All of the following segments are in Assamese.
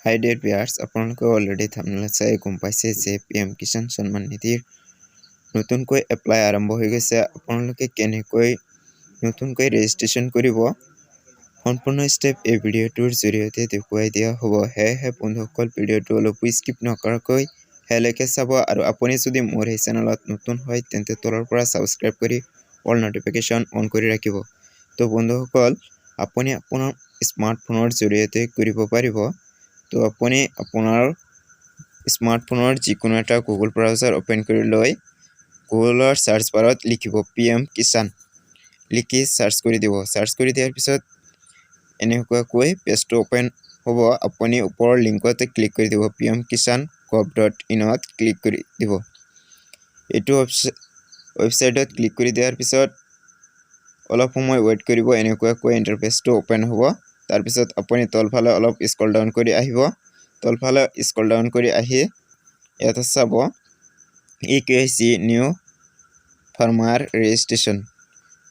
হাই ডিয়াৰ ভিউৱাৰ্ছ, আপোনালোকে অলৰেডি থাম্বনেইল চাই গম পাইছে যে পিএম কিষাণ সন্মান নিধিৰ নতুনকৈ এপ্লাই আৰম্ভ হৈ গৈছে। আপোনালোকে কেনেকৈ নতুনকৈ ৰেজিষ্ট্ৰেশ্যন কৰিব, সম্পূৰ্ণ ষ্টেপ এই ভিডিঅ'টোৰ জৰিয়তে দেখুৱাই দিয়া হ'ব। সেয়েহে বন্ধুসকল, ভিডিঅ'টো অলপো স্কিপ নকৰাকৈ শেষলৈকে চাব আৰু আপুনি যদি মোৰ এই চেনেলত নতুন হয়, তেন্তে তলৰ পৰা ছাবস্ক্ৰাইব কৰি অল ন'টিফিকেশ্যন অন কৰি ৰাখিব। তো বন্ধুসকল, আপুনি আপোনাৰ স্মাৰ্টফোনৰ জৰিয়তে কৰিব পাৰিব। তো আপুনি আপোনাৰ স্মাৰ্টফোনৰ যিকোনো এটা গুগল ব্ৰাউজাৰ অ'পেন কৰি লৈ গুগলৰ চাৰ্চ বাৰত লিখিব পিএম কিষাণ। লিখি চাৰ্চ কৰি দিব। চাৰ্চ কৰি দিয়াৰ পিছত এনেকুৱাকৈ পেজটো অ'পেন হ'ব। আপুনি ওপৰৰ লিংকতে ক্লিক কৰি দিব। pmkisan.gov.inত ক্লিক কৰি দিব। এইটো ৱেবছাইটত ক্লিক কৰি দিয়াৰ পিছত অলপ সময় ৱেইট কৰিব। এনেকুৱাকৈ ইণ্টাৰফেচটো অ'পেন হ'ব। তাৰপিছত আপুনি তলফালে অলপ স্ক্ৰল ডাউন কৰি আহিব। তলফালে স্ক্ৰল ডাউন কৰি আহি ইয়াতে চাব eKYC new farmer registration।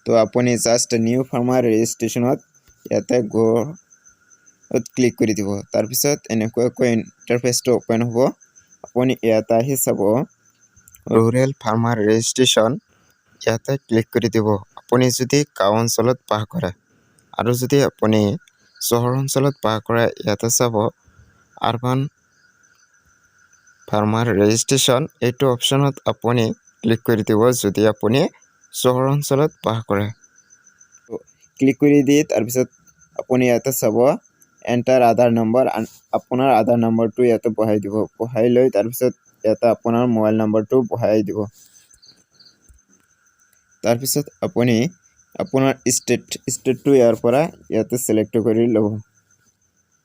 তো আপুনি জাষ্ট নিউ ফাৰ্মাৰ ৰেজিষ্ট্ৰেশ্যনত ইয়াতে গ'ত ক্লিক কৰি দিব। তাৰপিছত এনেকুৱাকৈ ইণ্টাৰফেচটো অ'পেন হ'ব। আপুনি ইয়াতে আহি চাব ৰুৰেল ফাৰ্মাৰ ৰেজিষ্ট্ৰেশ্যন, ইয়াতে ক্লিক কৰি দিব, আপুনি যদি গাঁও অঞ্চলত বাস কৰে। আৰু যদি আপুনি চহৰ অঞ্চলত বাস কৰে, ইয়াতে চাব আৰবান ফাৰ্মাৰ ৰেজিষ্ট্ৰেশ্যন, এইটো অপশ্যনত আপুনি ক্লিক কৰি দিব, যদি আপুনি চহৰ অঞ্চলত বাস কৰে। ক্লিক কৰি দি তাৰপিছত আপুনি ইয়াতে চাব এণ্টাৰ আধাৰ নম্বৰ। আপোনাৰ আধাৰ নম্বৰটো ইয়াতে বহাই দিব। বহাই লৈ তাৰপিছত ইয়াতে আপোনাৰ মোবাইল নম্বৰটো বহাই দিব। তাৰপিছত আপুনি আপোনাৰ ষ্টেটটো ইয়াৰ পৰা ইয়াতে চিলেক্ট কৰি ল'ব।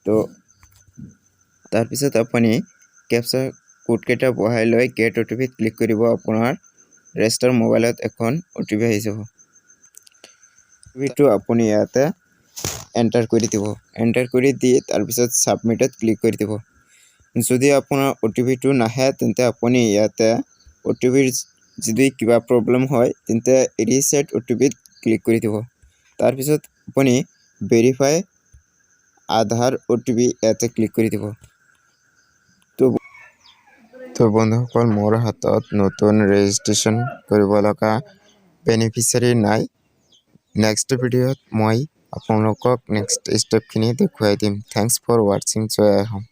তো তাৰপিছত আপুনি কেপচা কোডকেইটা বহাই লৈ গেট অ'টিপিত ক্লিক কৰিব। আপোনাৰ ৰেজিষ্টাৰ মোবাইলত এখন অ'টিপি আহি যাব। অ'টিপিটো আপুনি ইয়াতে এণ্টাৰ কৰি দিব। এণ্টাৰ কৰি দি তাৰপিছত ছাবমিটত ক্লিক কৰি দিব। যদি আপোনাৰ অ'টিপিটো নাহে, তেন্তে আপুনি ইয়াতে অ'টিপিৰ যদি কিবা প্ৰব্লেম হয়, তেন্তে ৰিছেট অ'টিপিত ক্লিক কৰি দিব। তাৰপিছত আপুনি ভেৰিফাই আধাৰ অ'টিপি ইয়াতে ক্লিক কৰি দিব। তো বন্ধুসকল, মোৰ হাতত নতুন ৰেজিষ্ট্ৰেশ্যন কৰিব লগা বেনিফিচিয়াৰী নাই। নেক্সট ভিডিঅ'ত মই আপোনালোকক নেক্সট ষ্টেপখিনি দেখুৱাই দিম। Thanks for watching. Joy Assam.